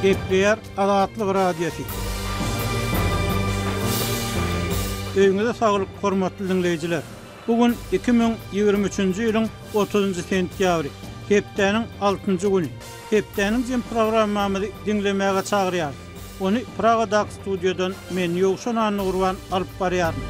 Gepleýär Azatlyk Radiosy. Öýüňize saglyk, hormatly diňleýjiler! Bu gün 2023-nji ýylyň otuzynjy sentýabry, hepdäniň altynjy güni. Hepdäniň jem programmamyzy diňlemäge çagyrýarys. Ony Pragadaky studiýadan men, Ýowşan Annagurban alyp barýaryn.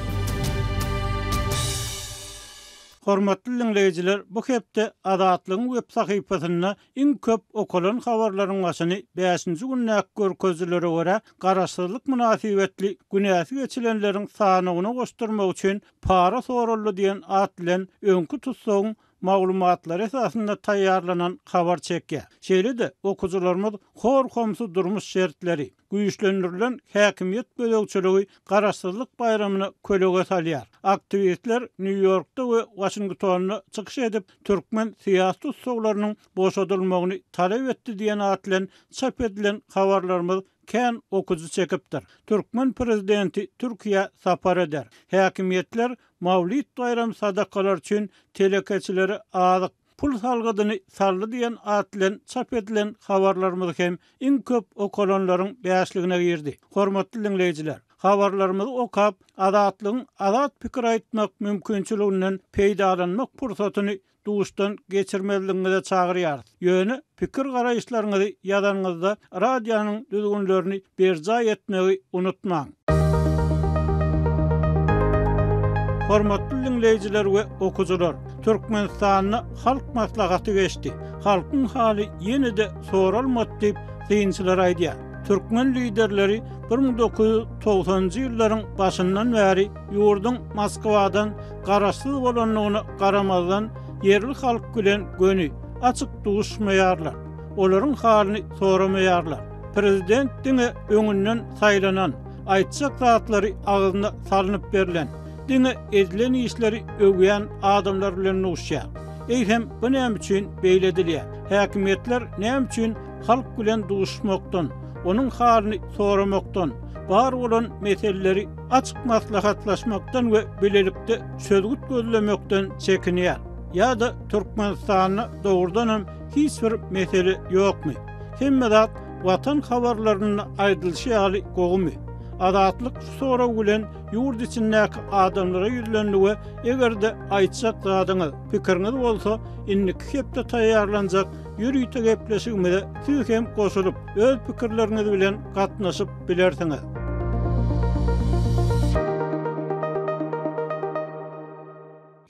Hormatly diňleýjiler, bu hepde Azatlygyň web sahypasynda iň köp okalan habarlaryň başyny bäşinji gündäki görkezijilere görä, garaşsyzlyk mynasybetli günäsi geçilenleriň sanawyna goşdurmak üçin para soraldy diýen at bilen öňki tussagyň maglumatlary esasynda taýýarlanan habar çekýär. Şeýle-de, okyjylarymyz hor-homsy durmuş şertleri, güýçlendirilen häkimiýet gözegçiligi Garaşsyzlyk baýramyna kölege salýar. Aktiwistler Nýu-Ýorkda we Waşingtonda çykyş edip, türkmen syýasy tussaglarynyň boşadylmagyny talap etdi diýen at bilen çap edilen habarlarymyz kän okyjy çekipdir. Türkmen prezidenti Türkiýä sapar eder. Häkimiýetler Mawlid baýram sadakalary üçin telekeçilere azyk, pul salgydyny saldy diýen at bilen çap edilen habarlarymyz hem iň köp okalanlaryň bäşligine girdi. Hormatly diňleýjiler, habarlarymyzy okap, Azatlygyň azat pikir aýtmak mümkinçiliginden peýdalanmak pursatyny duşdan geçirmezligiňize çagyrýarys. Ýöne pikir-garaýyşlaryňyzy ýazanyňyzda radionyň düzgünlerini berjaý etmegi unutmaň. Hormatly diňleýjiler we okyjylar! Türkmenistanda Halk Maslahaty geçdi. Halkyň haly ýene-de soralmady diýip, synçylar aýdýar. Türkmen liderleri 1990-njy ýyllaryň başyndan bäri ýurduň Moskwadan garaşsyz bolandygyna garamazdan, ýerli halk bilen göni, açyk duşmaýarlar, olaryň halyny soramaýarlar. Prezident diňe öňünden saýlanan, aýtjak zatlary agzyna salnyp berlen, diňe edilen işleri öwýän adamlar bilen duşýar. Eýsem, bu näme üçin beýle edilýär? Häkimiýetler näme üçin halk bilen duşmakdan, onuň halyny soramakdan, bar bolan meseleleri açyk maslahatlaşmakdan we bilelikde çözgüt gözlemekden çekinýär? Ýa-da Türkmenistanda dogrudanam hiç bir mesele ýokmy? Hemme zat Watan habarlarynda aýdylyşy ýaly gowumy? Azatlyk şu sorag bilen ýurt içindäki adamlara ýüzlendi we eger-de aýtjak zadyňyz, pikiriňiz bolsa, indiki hepde taýýarlanjak ýörite gepleşigimize siz hem goşulyp, öz pikirleriňiz bilen gatnaşyp bilersiňiz.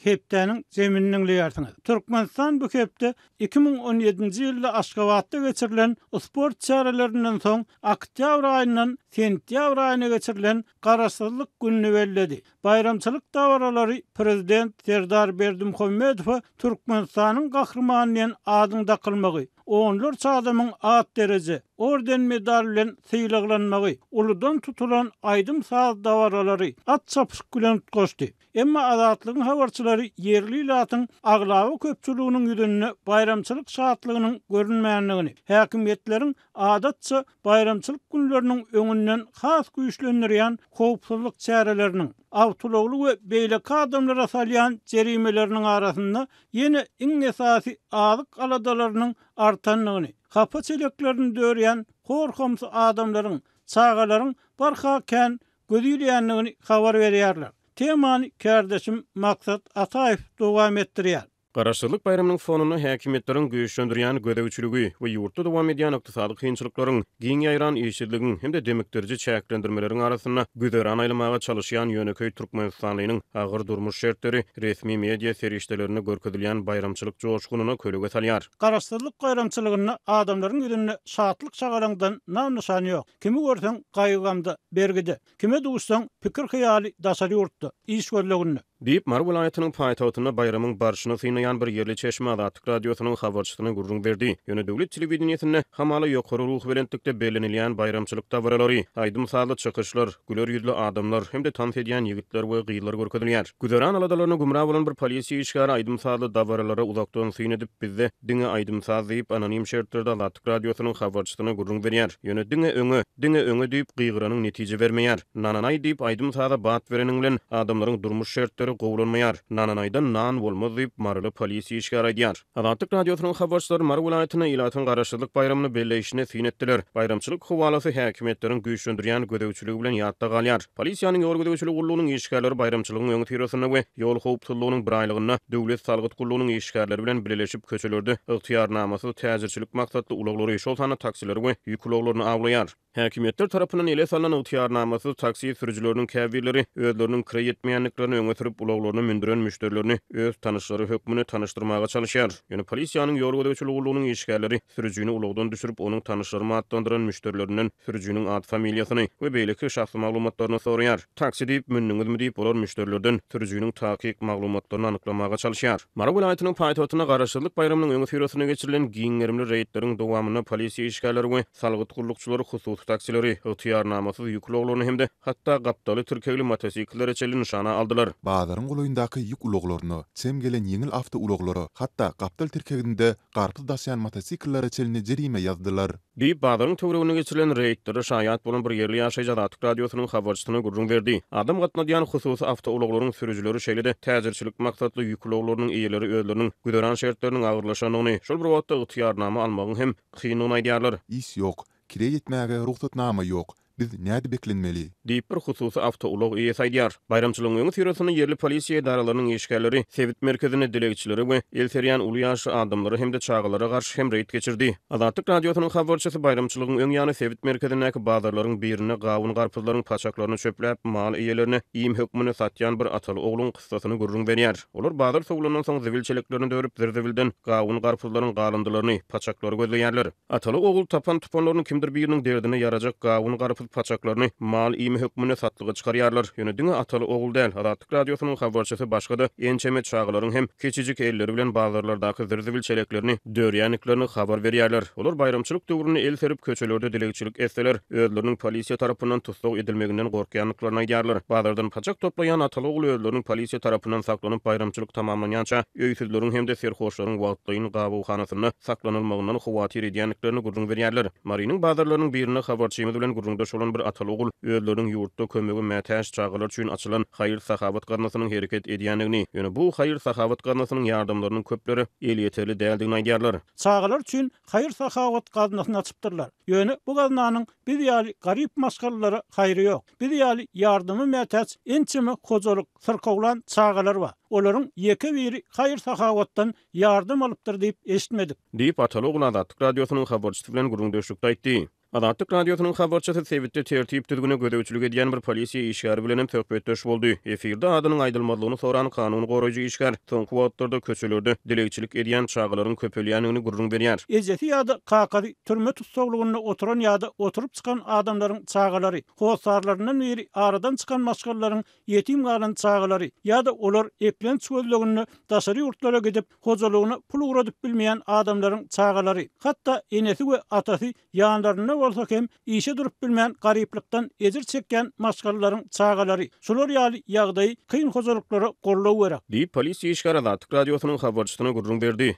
Hepdäniň zemini diňleýärsiňiz. Türkmenistan bu hepde 2017-nji ýylda Aşgabatda geçirilen sport çärelerinden soň oktýabr aýyndan sentýabr aýyna geçirilen Garaşsyzlyk gününi belledi. Baýramçylyk dabaralary prezident Serdar Berdimuhamedowa Türkmenistanyň Gahrymany diýen adyň dakylmagy, onlarça adamyň at-dereje, orden-medal bilen sylaglanmagy, uludan tutulan aýdym-saz dabaralary, at çapyşyk bilen utgaşdy. Emma Azatlygyň habarçylary ýerli ilatyň aglaba köpçüliginiň ýüzünde baýramçylyk şatlygynyň görünmändigini, häkimiýetleriň adatça baýramçylyk günleriniň öňünden has güýçlendirýän howpsuzlyk çäreleriniň, awtoulagly we beýleki adamlara salýan jerimeleriniň arasynda ýene iň esasy azyk aladalarynyň artandygyny, hapa çeleklerini dörýän hor-homsy adamlaryň, çagalaryň barha kän göz ilýändigini habar berýärler. Temany kärdeşim Maksat Ataýew dowam etdirýär. Garaşsyzlyk baýramynyň fonunda häkimiýetleriň güýçlendirýän gözegçiligi we ýurtda dowam edýän ykdysady kynçylyklaryň, giň ýaýran işsizligiň hem-de demikdiriji çäklendirmeleriň arasynda güzeran aýlamaga çalyşýan ýönekeý türkmenistanlynyň agyr durmuş şertleri resmi media serişdelerinde görkezilýän baýramçylyk joşgunyna kölege salýar. Garaşsyzlyk baýramçylygynda adamlaryň ýüzünde şatlyk-şagalaňdan nam-nyşan ýok. Kimi görseň gaýgy-gamda, bergide. Kime duşsaň, pikir-hyýaly daşary ýurtda, iş gözleginde. Diýip, Mary welaýatynyň paýtagtynda baýramyň barşyny synlaýan bir ýerli çeşme Azatlyk Radiosynyň habarçysyna gürrüň berdi. Ýöne döwlet telewideniýesinde hamala ýokary ruhubelentlikde bellenilýän baýramçylyk dabaralary, aýdym-sazly çykyşlar, güler ýüzli adamlar hem-de tans edýän ýigitler we gyzlar görkezilýär. Güzeran aladalaryna gümra bolan bir polisiýa işgäri aýdym-sazly dabaralara uzakdan syn edip, bizde diňe aýdym-saz diýip, anonim şertlerde Azatlyk Radiosynyň habarçysyna gürrüň berýär. Ýöne diňe öňe, diňe öňe diýip gygyranyň netije bermeýär. Nananaý diýip aýdym-saza bat bereniň bilen adamlaryň durmuş şertleri. ýagdaýlary gowulanmaýar. Nananaýdan nan bolmaz diýip, maryly polisiýa işgäri aýdýar. Azatlyk Radiosynyň habarçylary Mary welaýatynda ilatyň Garaşsyzlyk baýramyny belleýşine syn etdiler. Baýramçylyk howalasy häkimiýetleriň güýçlendirýän gözegçiligi bilen ýatda galýar. Polisiýanyň ýol gözegçiligi gullugynyň işgärleri baýramçylygyň öňüsyrasynda we ýol howpsuzlygynyň biraýlygynda Döwlet salgyt gullugynyň işgärleri bilen bileleşip köçelerde ygtyýarnamasyz täjirçilik maksatly ulaglary, şol sanda taksileri we ýük ulaglaryny awlaýar. Häkimiýetler tarapyndan ele salnan ygtyýarnamasyz taksi sürüjileriniň käbirleri özleriniň kireý etmeýändiklerini öňe sürüp, ulaglaryna mündüren müşderilerini öz tanyşlary hökmünde tanyşdyrmaga çalyşýar. Ýöne polisiýanyň ýol gözegçiligi gullugynyň işgärleri sürüjini ulagdan düşürip, onuň tanyşlarym atlandyran müşderilerinden sürüjiniň at-familiýasyny we beýleki şahsy maglumatlaryny soraýar. Taksi diýip mündüňizmi diýip, olar müşderilerden sürüjiniň takyk maglumatlaryny anyklamaga çalyşýar. Mary welaýatynyň paýtagtynda Garaşsyzlyk baýramynyň öňüsyrasynda geçirilen giň gerimli reýdleriň dowamynda polisiýa işgärleri we salgyt gullukçylary hususy taksileri, ygtyýarnamasyz ýük ulaglaryny hem-de hatda gapdaly tirkegli motosikllere çenli nyşana aldylar. Bazaryň golaýyndaky ýük ulaglaryna, çem gelen ýeňil awtoulaglara, hatda gapdal tirkeginde garpyz daşaýan motosikllere çenli jerime ýazdylar. Diýip, bazaryň töwereginde geçirilen reýdlere şaýat bolan bir ýerli ýaşaýjy Azatlyk Radiosynyň habarçysyna gürrüň berdi. Adam gatnadýan hususy awtoulaglaryň sürüjileri, şeýle-de täjirçilik maksatly ýük ulaglarynyň eýeleri özleriniň güzeran şertleriniň agyrlaşandygyny, şol bir wagtda ygtyýarnama almagyň hem kyndygyny aýdýarlar. Iş ýok, kireý etmäge rugsatnama ýok. Biz nädip eklenmeli? Diýip, bir hususy awtoulag eýesi aýdýar. Baýramçylygyň öňüsyrasynda ýerli polisiýa edaralarynyň işgärleri sebit merkezinde dilegçilere we el serýän uly ýaşly adamlara hem-de çagalara garşy hem reýd geçirdi. Azatlyk Radiosynyň habarçysy baýramçylygyň öň ýany sebit merkezindäki bazarlaryň birinde gawun-garpyzlaryň paçaklaryny çöpläp, mal eýelerine iým hökmünde satýan bir ataly-ogluň kyssasyny gürrüň berýär. Olar bazar sowlandan soň zibil çeleklerini dörüp, zir-zibilden gawun-garpyzlaryň galyndylaryny, paçaklary gözleýärler. Ataly-ogul tapan-tupanlaryny kimdir biriniň derdine ýarajak gawun-garpyz paçaklaryny mal iými hökmünde satlyga çykarýarlar. Ýöne diňe ataly-ogul däl, Azatlyk Radiosynyň habarçysy başga-da ençeme çagalaryň hem kiçijik elleri bilen bazarlardaky zir-zibil çeleklerini dörýändiklerini habar berýärler. Olar baýramçylyk döwründe el serip köçelerde dilegçilik etseler, özleriniň polisiýa tarapyndan tussag edilmeginden gorkýandyklaryny aýdýarlar. Bazardan paçak toplaýan ataly-ogul özleriniň polisiýa tarapyndan saklanyp, baýramçylyk tamamlanýança öýsüzleriň hem-de serhoşlaryň wagtlaýyn gabawhanasynda saklanylmagyndan howatyr edýändiklerini gürrüň berýärler. Marynyň bazarlarynyň birinde habarçymyz bilen gürrüňdeş bolan bir ataly-ogul özleriniň ýurtda kömege mätäç çagalar üçin açylan haýyr-sahawat gaznasynyň hereket edýändigini, ýöne bu haýyr-sahawat gaznasynyň ýardamlarynyň köplere elýeterli däldigini aýdýarlar. Çagalar üçin haýyr-sahawat gaznasyny açypdyrlar. Ýöne bu gaznanyň biz ýaly garyp maşgalalara haýry ýok. Biz ýaly ýardama mätäç ençeme hojalyk, syrkawlan çagalar bar. Olaryň ýeke biri haýyr-sahawatdan ýardam alypdyr diýip eşitmedik. Diýip, Ataly-ogul Azatlyk Radiosynyň habarçysy bilen gürrüňdeşlikde aýtdy. Azatlyk Radiosynyň habarçysy sebitde tertip-düzgüne gözegçilik edýän bir polisiýa işgäri bilen hem söhbetdeş boldy. Efirde adynyň aýdylmazlygyny soran kanun goraýjy işgär soňky wagtlarda köçelerde dilegçilik edýän çagalaryň köpelýändigini gürrüň berýär. Ejesi ýa-da kakasy türme tussaglygynda oturan ýa-da oturyp çykan adamlaryň çagalary, hossarlaryndan biri aradan çykan maşgalalaryň ýetim galan çagalary ýa-da olar eklenç gözleginde daşary ýurtlara gidip, hojalygyna pul ugradyp bilmeýän adamlaryň çagalary, hatda enesi we atasy ýanlarynda bolsa hem işe durup bilmän garyplykdan ejir çekýän maşgalalaryň çagalary, şular ýaly ýagdaýy kyn hojalyklara goldaw gerek. Diýip, polisiýa işgäri Azatlyk Radiosynyň habarçysyna gürrüň berdi.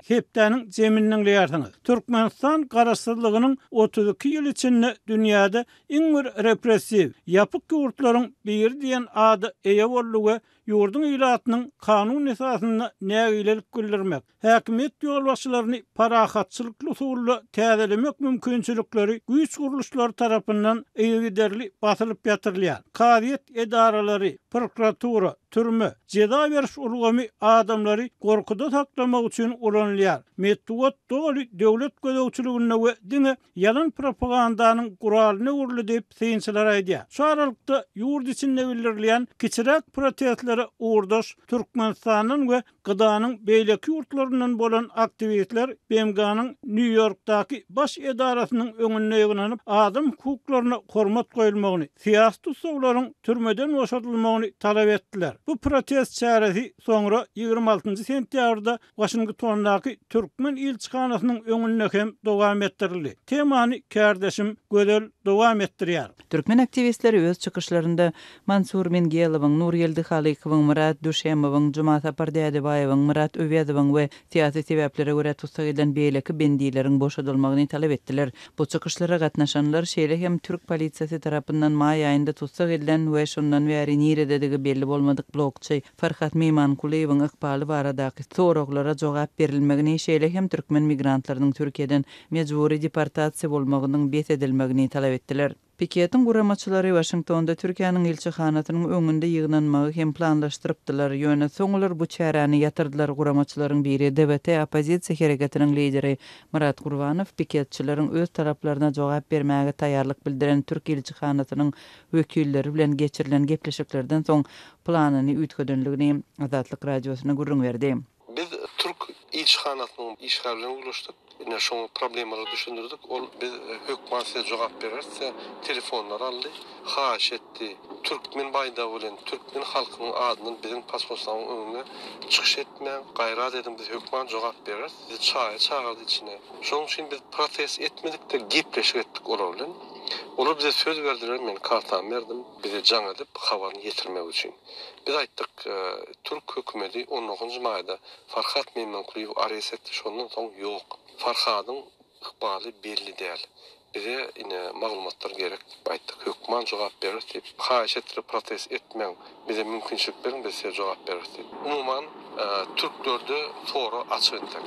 Hepdäniň jemini diňleýärsiňiz. Türkmenistan garaşsyzlygynyň 32 ýyl içinde dünýäde iň bir repressiw, ýapyk ýurtlaryň biri diýen ada eýe boldy we ýurduň ilatynyň kanun esasynda nägilelik bildirmek, häkimiýet ýolbaşçylaryny parahatçylykly usulda täzelemek mümkinçilikleri güýç gurluşlary tarapyndan yzygiderli basylyp ýatyrylýar. Kazyýet edaralary, prokuratura, türme, jeza beriş ulgamy adamlary gorkuda saklamak üçin ulanylýar. Metbugat doly döwlet gözegçiliginde we diňe ýalan propagandanyň guralyna öwrüldi diýip, synçylar aýdýar. Şu aralykda, ýurt içinde bildirilýän kiçiräk protestlere ugurdaş Türkmenistandan we GDA-nyň beýleki ýurtlaryndan bolan aktiwistler BMG-niň Nýu-Ýorkdaky baş edarasynyň öňünde ýygnanyp, adam hukuklaryna hormat goýulmagyny, syýasy tussaglaryň türmeden boşadylmagyny talap etdiler. Bu protest çäresi soňra 26 sentýabrda Waşingtondaky türkmen ilçihanasynyň öňünde hem dowam etdirildi. Temany kärdeşim Gözel dowam etdirýär. Türkmen aktiwistleri öz çykyşlarynda Mansur Mingelowyň, Nurgeldi Halykowyň. Halykowyň, Myrat Düşemowyň, Jumasapar Dädebaýewiň, Myrat Öwezowyň we syýasy sebäplere görä tussag edilen beýleki bendileriň boşadylmagyny talap etdiler. Bu çykyşlara gatnaşanlar şeýle hem türk polisiýasy tarapyndan maý aýynda tussag edilen we şondan bäri nirededigi belli bolmadyk blogçy Farhat Meýmankulyýewiň ykbaly baradaky soraglara jogap berilmegini, şeýle hem türkmen migrantlarynyň Türkiýeden mejbury deportasiýa bolmagynyň bes edilmegini talap etdiler. Piketiň guramaçylary Waşingtonda Türkiýäniň ilçihanasynyň öňünde ýygnanmagy hem planlaşdyrypdylar, ýöne soň olar bu çäräni ýatyrdylar. Guramaçylaryň biri, DWT oppozisiýa hereketiniň lideri Myrat Gurbanow piketçileriň öz talaplaryna jogap bermäge taýýarlyk bildiren türk ilçihanasynyň wekilleri bilen geçirilen gepleşiklerden soň planyny üýtgedenligini Azatlyk Radiosyna gürrüň berdi. Biz türk ilçihanasynyň işgäri bilen gürleşdik. Ine şoňa problemalary düşündirdik. Ol biz hökman size jogap bereris diýse telefonlary aldy. Haýyş etdi. Türkmen baýdagy bilen türkmen halkynyň adyndan biziň posolstwamyň öňünde çykyş etmäň. Gaýrat ediň biz hökman jogap bereris. Bizi çaýa çagyrdy içine. Şonuň üçin biz protest etmedik-de gepleşik etdik olar bilen. Olar bize söz berdiler men kartamy berdim bize jaň edip habaryny ýetirmek üçin. Biz aýtdyk, türk hökümedi on dokuzynjy maýda Farhat Meýmankulyýewi arest etdi, şondan soň ýok. Farhadyň ykbaly belli däl. Bize ine maglumatlar gerek diýip aýtdyk. Hökman jogap bereris diýip, haýyş etdiler, protest etmäň, bize mümkinçilik beriň, biz size jogap bereris diýip. Umuman, türklerde sorag açyk entek.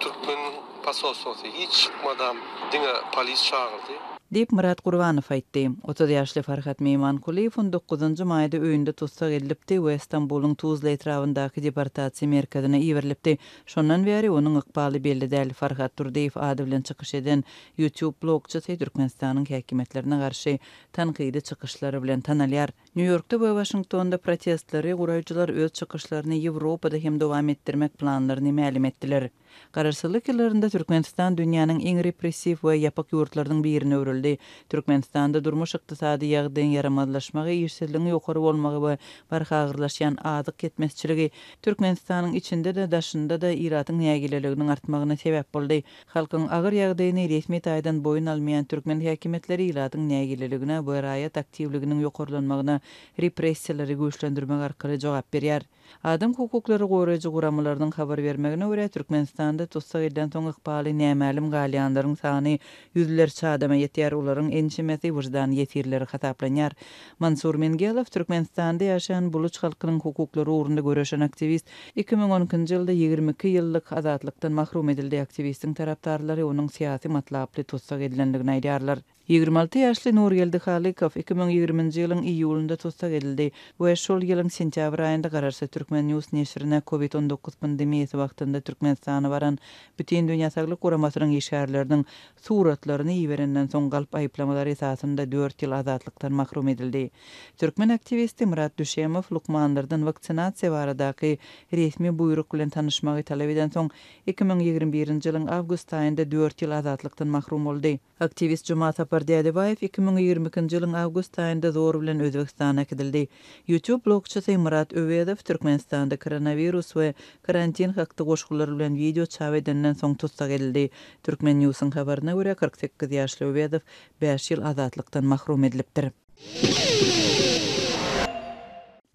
Türkmen posolstwosy hiç çykmadam, diňe polis çagyrdy. Diýip, Myrat Gurbanow aýtdy. 30 ýaşly Farhat Meýmankulyýew on dokuzynjy maýda öýünde tussag edilipdi we Stambulyň Tuzla etrabyndaky deportasiýa merkezine iberilipdi. Şondan bäri onuň ykbaly belli däl. Farhat Durdyýew ady bilen çykyş eden YouTube blogçysy Türkmenistanyň häkimiýetlerine garşy tankydy çykyşlary bilen tanalýar. Nýu-Ýorkda we Waşingtonda protestleri guraýjylar öz çykyşlaryny Ýewropada hem dowam etdirmek planlaryny mälim etdiler. Garaşsyzlyk ýyllarynda Türkmenistan dünýäniň iň repressiw we ýapyk ýurtlarynyň birine öwrüldi. Türkmenistanda durmuş-ykdysady ýagdaýyň ýaramazlaşmagy, işsizligiň ýokary bolmagy we barha agyrlaşýan azyk ýetmezçiligi Türkmenistanyň içinde-de, daşynda-da ilatyň nägileliginiň artmagyna sebäp boldy. Halkyň agyr ýagdaýyny resmi taýdan boýun almaýan türkmen häkimiýetleri ilatyň nägileligine we raýat aktiwliginiň ýokarlanmagyna repressiýalary güýçlendirmek arkaly jogap berýär. Adam hukuklary goraýjy guramalarynyň habar bermegine görä, Türkmenistanda tussag edilensoň ykbaly nämälim galýanlaryň sany ýüzlerçe adama ýetýär, olaryň ençemesi wyždan ýesirleri hasaplanýar. Mansur Mengelow, Türkmenistanda ýaşaýan buluç halkynyň hukuklary ugrunda göreşen aktiwist, 2012-nji ýylda 22 ýyllyk azatlykdan mahrum edildi, aktiwistiň tarapdarlary onuň syýasy matlaply tussag edilendigini aýdýarlar. 26 ýaşly Nurgeldi Halykow 2020-nji ýylyň iýulynda tussag edildi we şol ýylyň sentýabr aýynda garaşsyz Turkmen News neşirine Covid 19 pandemiýasy wagtynda Türkmenistana baran Bütindünýä Saglyk Guramasynyň işgärleriniň suratlaryny iberenden soň galp aýyplamalar esasynda dört ýyl azatlykdan mahrum edildi. Türkmen aktiwisti Myrat Düşemow lukmanlardan waksinasiýa baradaky resmi buýruk bilen tanyşmagy talap edensoň, 2021-nji ýylyň awgust aýynda dört ýyl azatlykdan mahrum boldy. Aktiwist Jumasapar Dädebaýew 2022-nji ýylyň awgust aýynda zor bilen Özbegistana äkidildi. YouTube blogçysy Myrat Öwezow Türkmenistanda koronawirus we karantin hakda goşgular bilen wideo çap edenden soň tussag edildi. Turkmen Newsiň habaryna görä, 48 ýaşly Öwezow bäş ýyl azatlykdan mahrum edilipdir.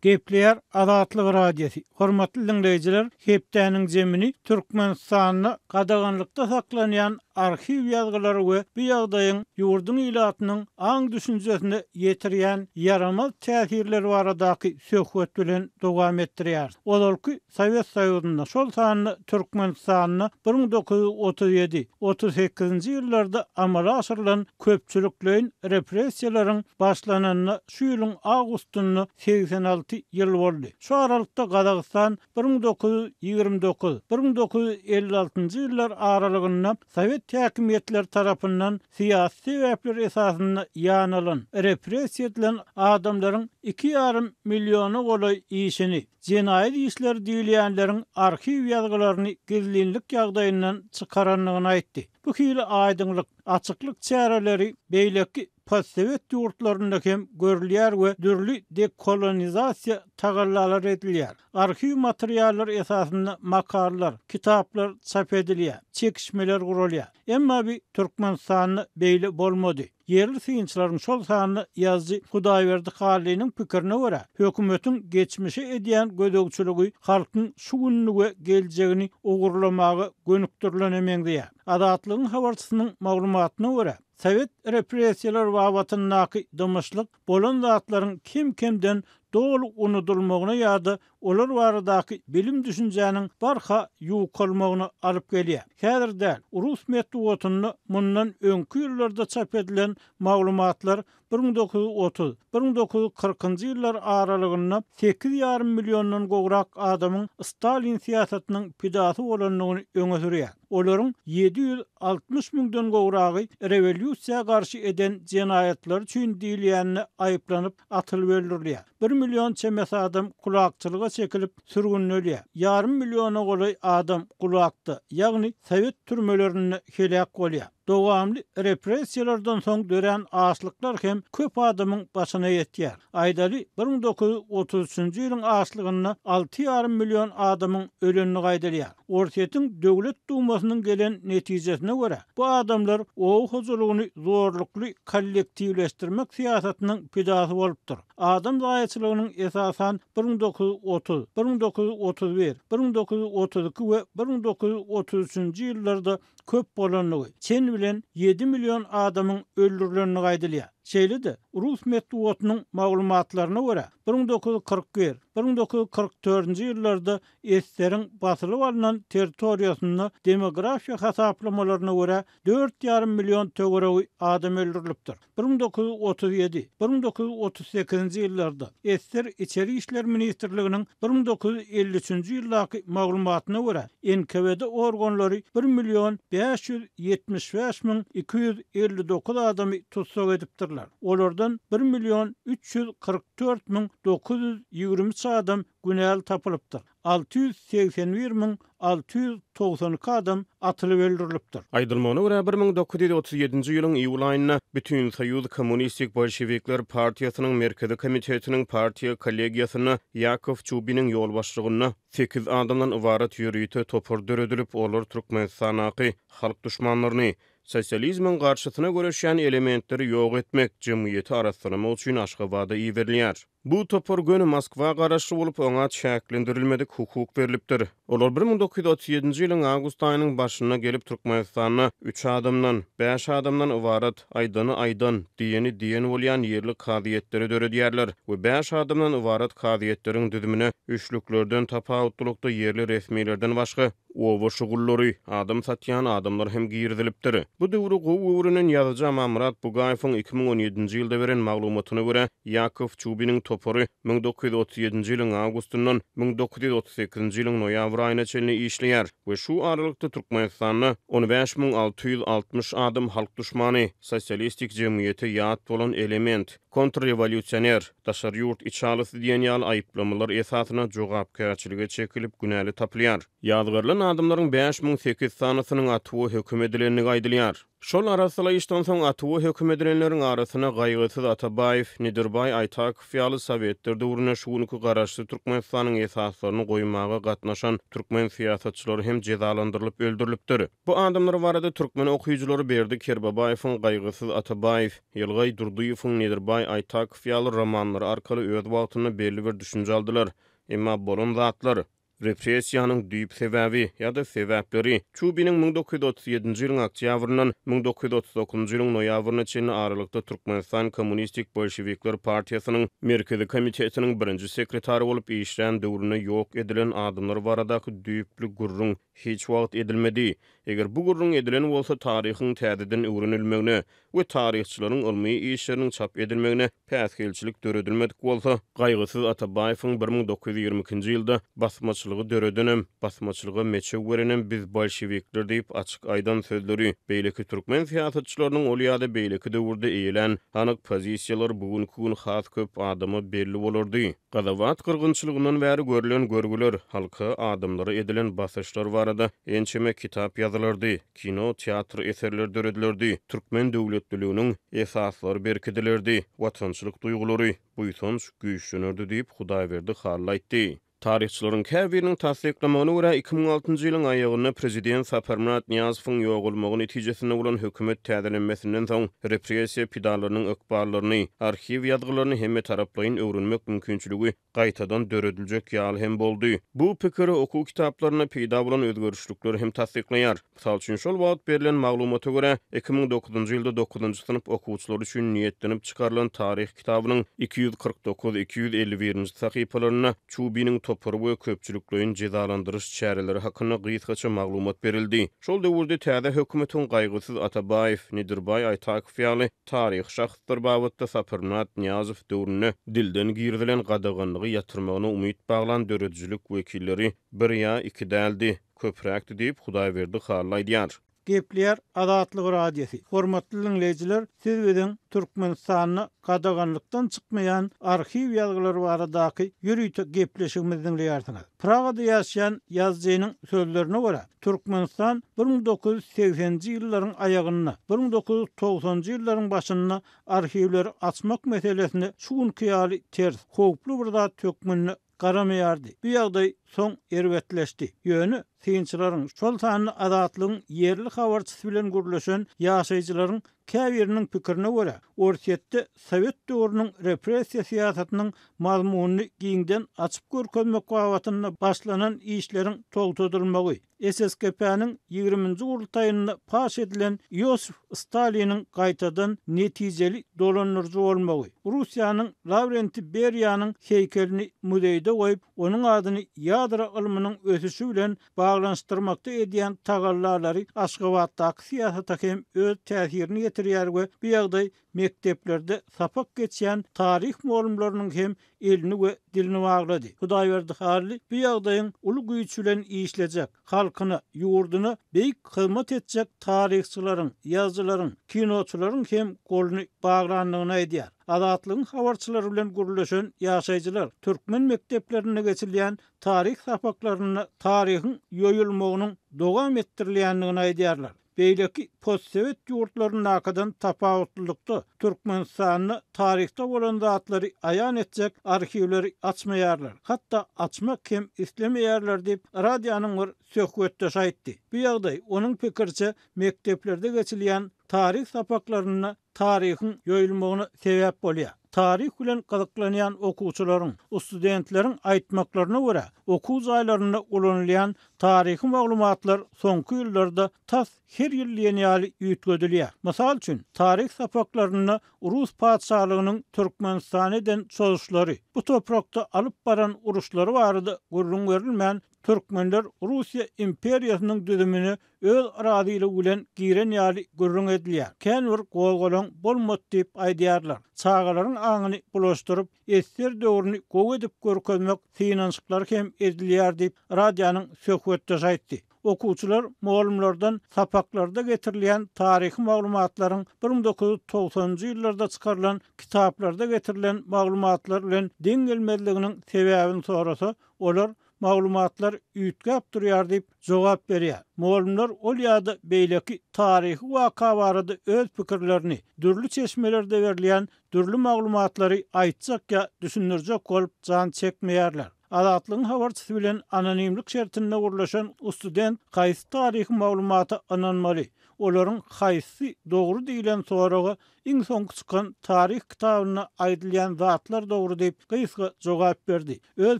Gepleýär Azatlyk Radiosy, Hormatly diňleýjiler, hepdäniň jemini Türkmenistanda gadaganlykda saklanýan arhiw ýazgylary we bu ýagdaýyň ýurduň ilatynyň aň-düşünjesine ýetirýän ýaramaz täsirleri baradaky söhbet bilen dowam etdirýäris. Ozalky Sowet Soýuzynda, şol sanda Türkmenistanda 1937, 38-nji ýyllarda amala aşyrylan köpçülikleýin repressiýalaryň başlananyna şu ýylyň awgustynda 86 ýyl boldy. Şu aralykda Gazagystan 1929, 1956-njy ýyllar aralygynda sowet häkimiýetleri tarapyndan syýasy sebäpler esasynda ýanalan, repressiýa edilen adamlaryň iki ýarym milliona golaý işini, jenaýat işleri diýilýänleriň arhiw ýazgylaryny gizlinlik ýagdaýyndan çykarandygyny aýtdy. Bu hili aýdyňlyk, açyklyk çäreleri beýleki. postsowet ýurtlarynda hem görülýär we dürli dekolonizasiýa tagallalary edilýär. Arhiw materiallary esasynda makalalar, kitaplar çap edilýär, çekişmeler guralýar. Emma bi Türkmenistanda beýle bolmady. Ýerli synçylaryň, şol sanda ýazyjy Hudaýberdi Hallynyň pikirine görä, hökümetiň geçmişe edýän gözegçiligi halkyň şu gününi we geljegini ogurlamaga gönükdirilene meňzeýär. Azatlygyň habarçysynyň maglumatyna görä, sowet repressiýalary babatyndaky dymyşlyk bolan zatlaryň kem-kemden doly unudylmagyna ýa-da olar baradaky bilim-düşünjäniň barha ýukalmagyna alyp gelýär. Häzir däl, rus metbugatynda mundan öňki ýyllarda çap edilen maglumatlar 1930, 1940-njy ýyllar aralygynda sekiz ýarym milliondan gowrak adamyň Stalin syýasatynyň pidasy bolandygyny öňe sürýär. Olaryň 760 müňden gowragy rewolýusiýa garşy eden jenaýatlary üçin diýilýände aýyplanyp, atylyp öldürilýär. Bir million çemesi adam kulakçylyga çekilip, sürgündelýär. Ýarym milliona golaý adam gulakda, ýagny sowet türmelerinde heläk bolýar. Dowamly repressiýalardan soň dörän açlyklar hem köp adamyň başyna ýetýär. Aýdaly, 1933-nji ýylyň açlygynda alty ýarym million adamyň ölendigi aýdylýar. Orsýetiň Döwlet Dumasynyň gelen netijesine görä, bu adamlar oba hojalygyny zorlukly kollektiwleşdirmek syýasatynyň pidasy bolupdyr. Adam zaýaçylygynyň esasan 1930, 1931, 1932 we 1933-nji ýyllarda köp bolandygy, çen bilen ýedi million adamyň öldürilendigi aýdylýar. Şeýle-de, rus metbugatynyň maglumatlaryna görä, 1941, 1944-nji ýyllarda Eseriň basylyp alnan territoriýasynda demografiýa hasaplamalaryna görä dört ýarym million töweregi adam öldürilipdir. 1937, 1938-nji ýyllarda Eser Içeri işler ministrliginiň 1953-nji ýyldaky maglumatyna görä NKWD organlary bir million 575 müň 259 adamy tussag edipdirler. Olardan bir million 344 müň 923 adam günäli tapylypdyr. 681 692 adam atylyp öldürilipdir. Aýdylmagyna görä, 1937-nji ýylyň iýul aýynda Bütinsoýuz Kommunistik bolşewikler partiýasynyň Merkezi komitetiniň partiýa kollegiýasynda Ýakow Çubiniň ýolbaşçylygynda sekiz adamdan ybarat ýörite topar döredilip, olar Türkmenistandaky halk duşmanlaryny, sosializmiň garşysyna göreşýän elementleri ýok etmek, jemgyýeti arassalamak üçin Aşgabada iberilýär. Bu topar göni Moskwa garaşly bolup, oňa çäklendirilmedik hukuk berlipdir. Olar 1937-nji ýylyň awgust aýynyň başynda gelip, Türkmenistanda üç adamdan, bäş adamdan ybarat, aýdany aýdan, diýeni diýen bolýan ýerli kazyýetleri döredýärler we bäş adamdan ybarat kazyýetleriň düzümine üçlüklerden tapawutlylykda ýerli resmilerden başga, Oba şugullary, adam satýan adamlar hem girizilipdir. Bu döwri gowy öwrenen ýazyjy Amanmyrat Bugaýewiň 2017-nji ýylda beren maglumatyna görä, Ýakow Çubiniň topary 1937-nji ýylyň awgustyndan 1938-nji ýylyň noýabr aýyna çenli işleýär we şu aralykda Türkmenistanda 15 660 adam halk duşmany, sosialistik jemgyýete ýat bolan element, kontrrewolýusioner, daşary ýurt içalysy diýen ýaly aýyplamalar esasynda jogapkärçilige çekilip, günäli tapylýar. Ýazgarylan adamlaryň 5008 sanysynyň atuwa höküm edilendigi aýdylýar. Şol arassalaýyşdan soň atuwa höküm edilenleriň arasynda Gaýgysyz Atabaýew, Nedirbaý Aýtakow ýaly sowetler döwründe şu günki Garaşsyz Türkmenistanyň esaslaryny goýmaga gatnaşan türkmen syýasatçylary hem jezalandyrylyp öldürilipdir. Bu adamlar barada türkmen okyjylary Berdi Kerbabaýewiň Gaýgysyz Atabaýew, Ýylgaý Durdyýewiň Nedirbaý Aýtakow ýaly romanlary arkaly öz wagtynda belli bir düşünje aldylar. Emma bolan zatlar, repressiýanyň düýp sebäbi ýa-da sebäpleri, Çubiniň 1937-nji ýylyň oktýabryndan 1939-njy ýylyň noýabryna çenli aralykda Türkmenistan Kommunistik bolşewikler partiýasynyň Merkezi komitetiniň birinji sekretary bolup işlän döwründe ýok edilen adamlar baradaky düýpli gürrüň hiç wagt edilmedi. Eger bu gürrüň edilen bolsa, taryhyň täzeden öwrenilmegine we taryhçylaryň ylmy işleriniň çap edilmegine päsgelçilik döredilmedik bolsa, Gaýgysyz Atabaýewiň 1922-nji ýylda Basmaçylygy döredenem, basmaçylyga meçew berenem biz bolşewikler diýip açyk aýdan sözleri, beýleki türkmen syýasatçylarynyň ol ýa-da beýleki döwürde eýelän anyk pozisiýalary bu günki gün has köp adama belli bolardy. Gazawat gyrgynçylygyndan bäri görlen görgüler, halka, adamlara edilen basyşlar barada ençeme kitap ýazyldy. ýazylardy, kino, teatr eserleri döredilerdi, türkmen döwletliliginiň esaslary berkidilerdi, watançylyk duýgulary, buýsanç güýçlenerdi diýip, Hudaýberdi Hally aýtdy. Taryhçylaryň käbiriniň tassyklamagyna görä, 2006-njy ýylyň aýagynda prezident Saparmyrat Nyýazowyň ýogalmagy netijesinde bolan hökümet täzelenmesinden soň repressiýa pidalarynyň ykballaryny, arhiw ýazgylaryny hemmetaraplaýyn öwrenmek mümkinçiligi gaýtadan dörediljek ýaly hem boldy. Bu pikiri okuw kitaplarynda peýda bolan özgerişlikler hem tassyklaýar. Mysal üçin, şol wagt berlen maglumata görä, 2009-njy ýylda dokuzynjy synp okuwçylary üçin niýetlenip çykarylan taryh kitabynyň 249, 251-nji sahypalarynda Çubiniň topary we köpçülikleýin jezalandyryş çäreleri hakynda gysgaça maglumat berildi. Şol döwürde täze hökümetiň Gaýgysyz Atabaýew, Nedirbaý Aýtakow ýaly taryhy şahslar babatda Saparmyrat Nyýazow döwründe dilden girizilen gadaganlygy ýatyrmagyna umyt baglan döredijilik wekilleri bir ýa iki däldi. Köpräkdi diýip, Hudaýberdi Hally aýdýar. Gepleýär Azatlyk Radiosy. Hormatly diňleýjiler, siz biziň Türkmenistanda gadaganlykdan çykmaýan arhiw ýazgylary baradaky ýörite gepleşigimizi diňleýärsiňiz. Pragada ýaşaýan ýazyjynyň sözlerine görä, Türkmenistan 1980-nji ýyllaryň aýagynda, 1990-njy ýyllaryň başynda arhiwleri açmak meselesine şu günki ýaly ters, howply bir zat hökmünde garamaýardy. Bu ýagdaý soň erbetleşdi. Ýöne synçylaryň, şol sanda Azatlygyň ýerli habarçysy bilen gürleşen ýaşaýjylaryň käbiriniň pikirine görä, Orsýetde sowet döwrüniň repressiýa syýasatynyň mazmunyny giňden açyp görkezmek babatynda başlanan işleriň togtadylmagy, SSKP-niň ýigriminji gurultaýynda paş edilen Iosif Staliniň gaýtadan netijeli dolandyryjy bolmagy, Russiýanyň Lawrentiý Beriýanyň heýkelini muzeýde goýup, onuň adyny ýadro ylmynyň ösüşi bilen baglanyşdyrmakda edýän tagallalary Aşgabatdaky syýasata hem öz täsirini ýetirýär we bu ýagdaý mekdeplerde sapak geçýän taryh mugallymlarynyň hem elini we dilini baglady. Hudaýberdi Hally bu ýagdaýyň uly güýç bilen işlejek, halkyna, ýurduna beýik hyzmat etjek taryhçylaryň, ýazyjylaryň, kinoçylaryň hem goluny baglandygyny aýdýar. Azatlygyň habarçylary bilen gürleşen ýaşaýjylar türkmen mekdeplerinde geçilýän taryh sapaklarynda taryhyň ýoýulmagynyň dowam etdirilýändigini aýdýarlar. Beýleki postsowet ýurtlaryndakydan tapawutlylykda, Türkmenistanda taryhda bolan zatlary aýan etjek arhiwleri açmaýarlar, hatda açmak hem islemeýärler diýip, radionyň bir söhbetdeşi aýtdy. Bu ýagdaý, onuň pikiriçe, mekdeplerde geçilýän taryh sapaklarynda taryhyň ýoýulmagyna sebäp bolýar. Taryh bilen gyzyklanýan okuwçylaryň, studentleriň aýtmaklaryna görä, okuw jaýlarynda ulanylýan taryhy maglumatlar soňky ýyllarda tas her ýyl diýen ýaly üýtgedilýär. Mysal üçin, taryh sapaklarynda rus patyşalygynyň Türkmenistana eden çozuşlary, bu toprakda alyp baran uruşlary barada gürrüň berilmän, Türkmenler Russiýa imperiýasynyň düzümine öz razylygy bilen giren ýaly gürrüň edilýär. Kän bir gozgalaň bolmady diýip aýdýarlar. Çagalaryň aňyny bulaşdyryp, ssr döwrüni gowy edip görkezmek synanyşyklary hem edilýär diýip, radionyň söhbetdeşi aýtdy. Okuwçylar mugallymlardan sapaklarda getirilýän taryhy maglumatlaryň 1990-njy ýyllarda çykarylan kitaplarda getirilen maglumatlar bilen deň gelmezliginiň sebäbini sorasa, Olar, Maglumatlar üýtgäp durýar diýip, jogap berýär. Mugallymlar ol ýa-da beýleki taryhy waka barada öz pikirlerini, dürli çeşmelerde berilýän dürli maglumatlary aýtjak ýa düşündirjek bolup jan çekmeýärler. Azatlygyň habarçysy bilen anonimlik şertinde gürleşen student haýsy taryhy maglumata ynanmaly, olaryň haýsysy dogry diýlen soraga Iň soňky çykan taryh kitabynda aýdylýan zatlar dogry diýip, gysga jogap berdi. Öz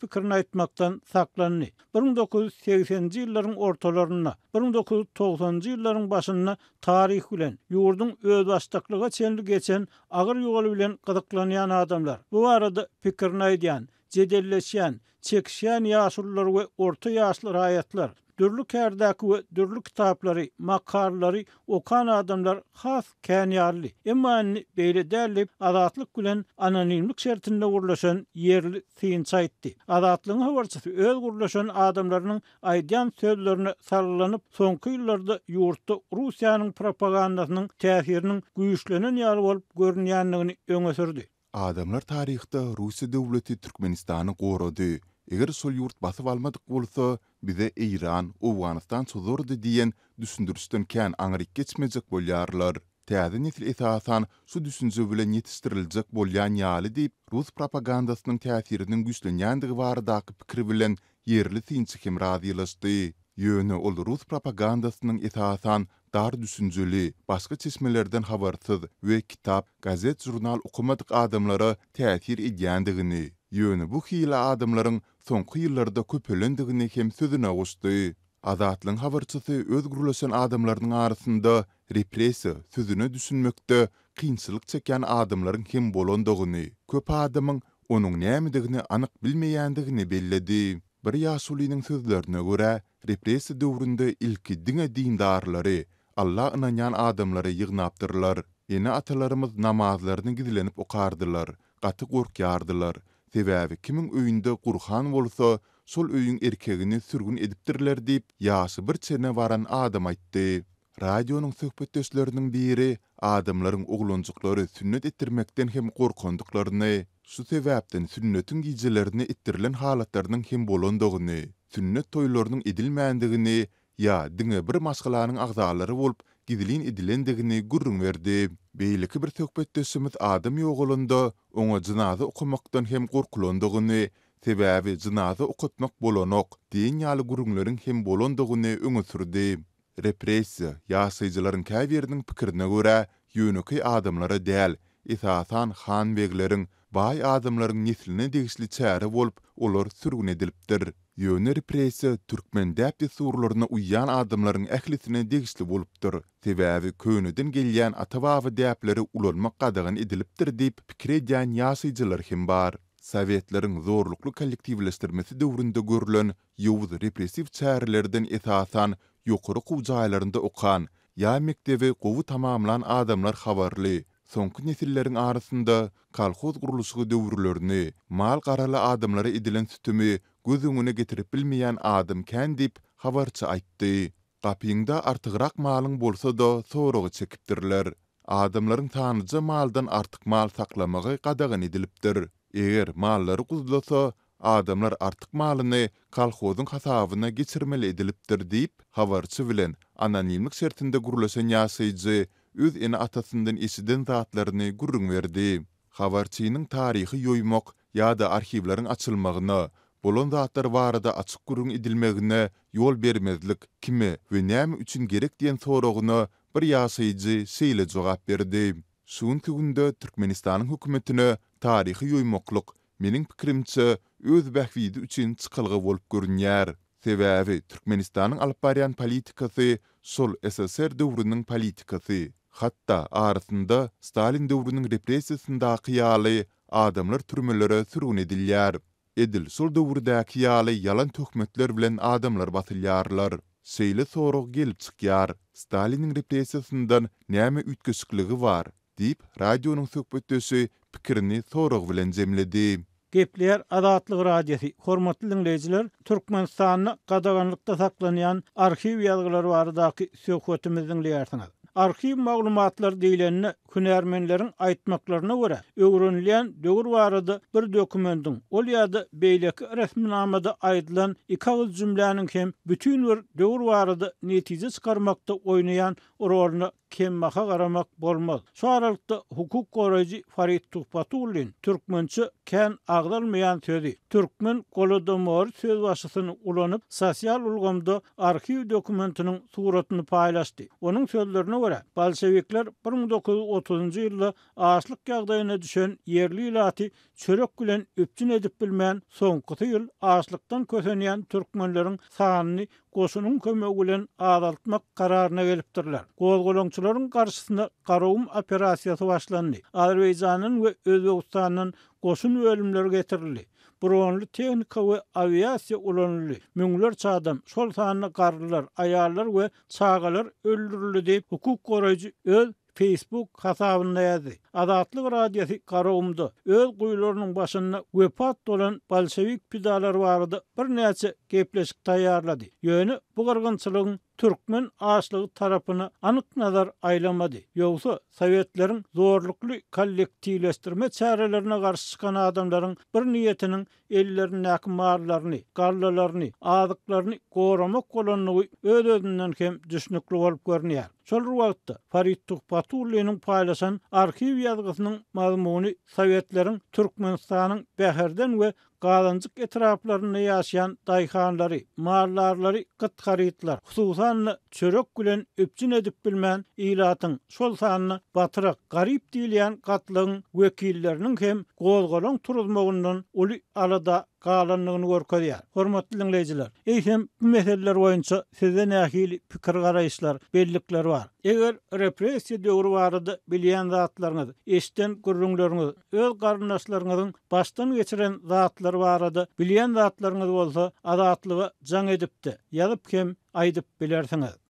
pikirini aýtmakdan saklandy. 1980-nji ýyllaryň ortalarynda, 1990-njy ýyllaryň başynda taryh bilen, ýurduň özbaşdaklyga çenli geçen agyr ýoly bilen gyzyklanýan adamlar, bu barada pikirini aýdýan, jedelleşýän, çekişýän ýaşulular we orta ýaşly raýatlar, dürli kärdäki we dürli kitaplary, makalalary okan adamlar has kän ýalydy. Emma indi beýle däl diýip, Azatlyk bilen anonimlik şertinde gürleşen ýerli synçy aýtdy. Azatlygyň habarçysy öz gürleşen adamlarynyň aýdýan sözlerine salgylanyp, soňky ýyllarda ýurtda Russiýanyň propagandasynyň täsiriniň güýçlenen ýaly bolup görünýändigini öňe sürdi. Adamlar taryhda Russiýa döwleti Türkmenistany gorady. Eger şol ýurt basyp almadyk bolsa, bize Eýran, Owganystan çozardy diýen düşündirişden kän aňryk geçmejek bolýarlar. Täze nesil esasan şu düşünje bilen ýetişdiriljek bolýan ýaly diýip, rus propagandasynyň täsiriniň güýçlenýändigi baradaky pikir bilen ýerli synçy hem razylaşdy. Ýöne ol rus propagandasynyň esasan dar düşünjeli, başga çeşmelerden habarsyz we kitap, gazet-žurnal okamadyk adamlara täsir edýändigini, ýöne bu hili adamlaryň soňky ýyllarda köpelendigini hem sözüne goşdy. Azatlygyň habarçysy öz gürleşen adamlarynyň arasynda repressiýa sözüne düşünmekde kynçylyk çekýän adamlaryň hem bolandygyny, köp adamyň onuň nämedigini anyk bilmeýändigini belledi. Bir ýaşulynyň sözlerine görä, repressiýa döwründe ilki diňe dindarlary, Alla ynanýan adamlary ýygnapdyrlar. Ene-atalarymyz namazlaryny gizlenip okardylar, gaty gorkýardylar. Sebäbi kimiň öýünde Gurhan bolsa, şol öýüň erkegini sürgün edipdirler diýip, ýaşy bir çene baran adam aýtdy. Radionyň söhbetdeşleriniň biri adamlaryň oglanjyklary sünnet etdirmekden hem gorkandyklaryny, şu sebäpden sünnetiň gijelerine etdirilen halatlarynyň hem bolandygyny, sünnet toýlarynyň edilmändigini ýa diňe bir maşgalanyň agzalary bolup gizlin edilendigini gürrüň berdi. Beýleki bir söhbetdeşimiz adam ýogalanda oňa jynaza okamakdan hem gorkulandygyny, sebäbi jynaza okatmak bolanok diýen ýaly gürrüňleriň hem bolandygyny öňe sürdi. Repressiýa, ýaşaýjylaryň käbiriniň pikirine görä, ýönekeý adamlara däl, esasan han-begleriň, baý adamlaryň nesline degişli çäre bolup, olar sürgün edilipdir. Ýöne repressiýa türkmen däp-dessurlaryna uýýan adamlaryň ählisine degişli bolupdyr, sebäbi köneden gelýän ata-baba däpleri ulanmak gadagan edilipdir diýip pikir edýän ýaşaýjylar hem bar. Sowetleriň zorlukly kollektiwleşdirmesi döwründe görlen ýowuz repressiw çärelerden esasan ýokary okuw jaýlarynda okan ýa mekdebi gowy tamamlan adamlar habarly. Soňky nesilleriň arasynda kolhoz gurluşygy döwürlerini, mal-garaly adamlara edilen sütemi göz öňüne getirip bilmeýän adam kän diýip, habarçy aýtdy. Gapyňda artygrak malyň bolsa-da soraga çekipdirler. Adamlaryň sanlyja maldan artyk mal saklamagy gadagan edilipdir. Eger mallary guzlasa, adamlar artyk malyny kolhozyň hasabyna geçirmeli edilipdir diýip, habarçy bilen anonimlik şertinde gürleşen ýaşaýjy öz ene-atasyndan eşiden zatlaryny gürrüň berdi. Habarçynyň taryhy ýoýmak ýa-da arhiwleriň açylmagyna, bolan zatlar barada açyk gürrüň edilmegine ýol bermezlik kime we näme üçin gerek diýen soragyna bir ýaşaýjy şeýle jogap berdi, Şu günki günde Türkmenistanyň hökümetine taryhy ýoýmaklyk, meniň pikirimçe, öz bähbidi üçin çykalga bolup görünýär. Sebäbi Türkmenistanyň alyp barýan politikasy şol ssr döwrüniň politikasy. Hatda arasynda Stalin döwrüniň repressiýasyndaky ýaly adamlar türmelere sürgün edilýär. Edil şol döwürdäki ýaly ýalan töhmetler bilen adamlar basylýarlar. Şeýle sorag gelip çykýar, Staliniň repressiýasyndan näme üýtgeşikligi bar? diýip, radionyň söhbetdeşi pikirini sorag bilen jemledi. Gepleýär Azatlyk Radiosy, Hormatly diňleýjiler, Türkmenistanda gadaganlykda saklanýan arhiw ýazgylary baradaky söhbetimizi diňleýärsiňiz. Arhiw maglumatlary diýlende, hünärmenleriň aýtmaklaryna görä, öwrenilýän döwür barada bir dokumendiň, ol ýa-da beýleki resminamada aýdylan iki agyz jümläniň hem bütin bir döwür barada netije çykarmakda oýnaýan roluna kembaha garamak bolmaz. Şu aralykda hukuk goraýjy Farid Tuhbatullin türkmençe kän agzalmaýan sözi, türkmen golodomory sözbaşysyny ulanyp, sosial ulgamda arhiw dokumentiniň suratyny paýlaşdy. Onuň sözlerine görä, bolşewikler 1930-njy ýylda açlyk ýagdaýyna düşen ýerli ilaty çörek bilen üpjün edip bilmän, soňkusy ýyl açlykdan kösenýän türkmenleriň sanyny goşunyň kömegi bilen azaltmak kararyna gelipdirler. Gozgalaňçylaryň garşysyna Garagum operasiýasy başlandy. Azerbaýjandan we Özbegistandan goşun bölümleri getirildi. Bronly tehnika we awiasiýa ulanyldy. Müňlerçe adam, şol sanda garrylar, aýallar we çagalar öldürildi diýip, hukuk goraýjy öz Facebook hasabynda ýazdy. Azatlyk Radiosy Garagumda öz guýularynyň başynda wepat bolan bolşewik pidalary barada birnäçe gepleşik taýýarlady. Ýöne bu gyrgynçylygyň türkmen açlygy tarapyna anyk nazar aýlamady. Ýogsa, sowetleriň zorlukly kollektiwleşdirme çärelerine garşy çykan adamlaryň bir niýetiniň ellerindäki mallaryny, gallalaryny, azyklaryny goramak bolandygy öz-özünden hem düşnükli bolup görünýär. Şol bir wagtda, Farid Tuhbatulliniň paýlaşan arhiw ýazgysynyň mazmuny sowetleriň Türkmenistanyň Bäherden we Gazanjyk etraplarynda ýaşaýan daýhanlary, maldarlary gyt harytlar, hususan-da, çörek bilen üpjün edip bilmän, ilatyň, şol sanda batrak, garyp diýilýän gatlagyň wekilleriniň hem gozgalaň turuzmagyndan uly alada galandygyny görkezýär. Hormatly diňleýjiler, eýsem, bu meseleler boýunça sizde nähili pikir-garaýyşlar, bellikler bar? Eger repressiýa döwri barada bilýän zatlaryňyz, eşiden gürrüňleriňiz, öz garyndaşlaryňyzyň başdan geçiren zatlary barada bilýän zatlaryňyz bolsa, Azatlyga jaň edip-de, ýazyp hem aýdyp bilersiňiz.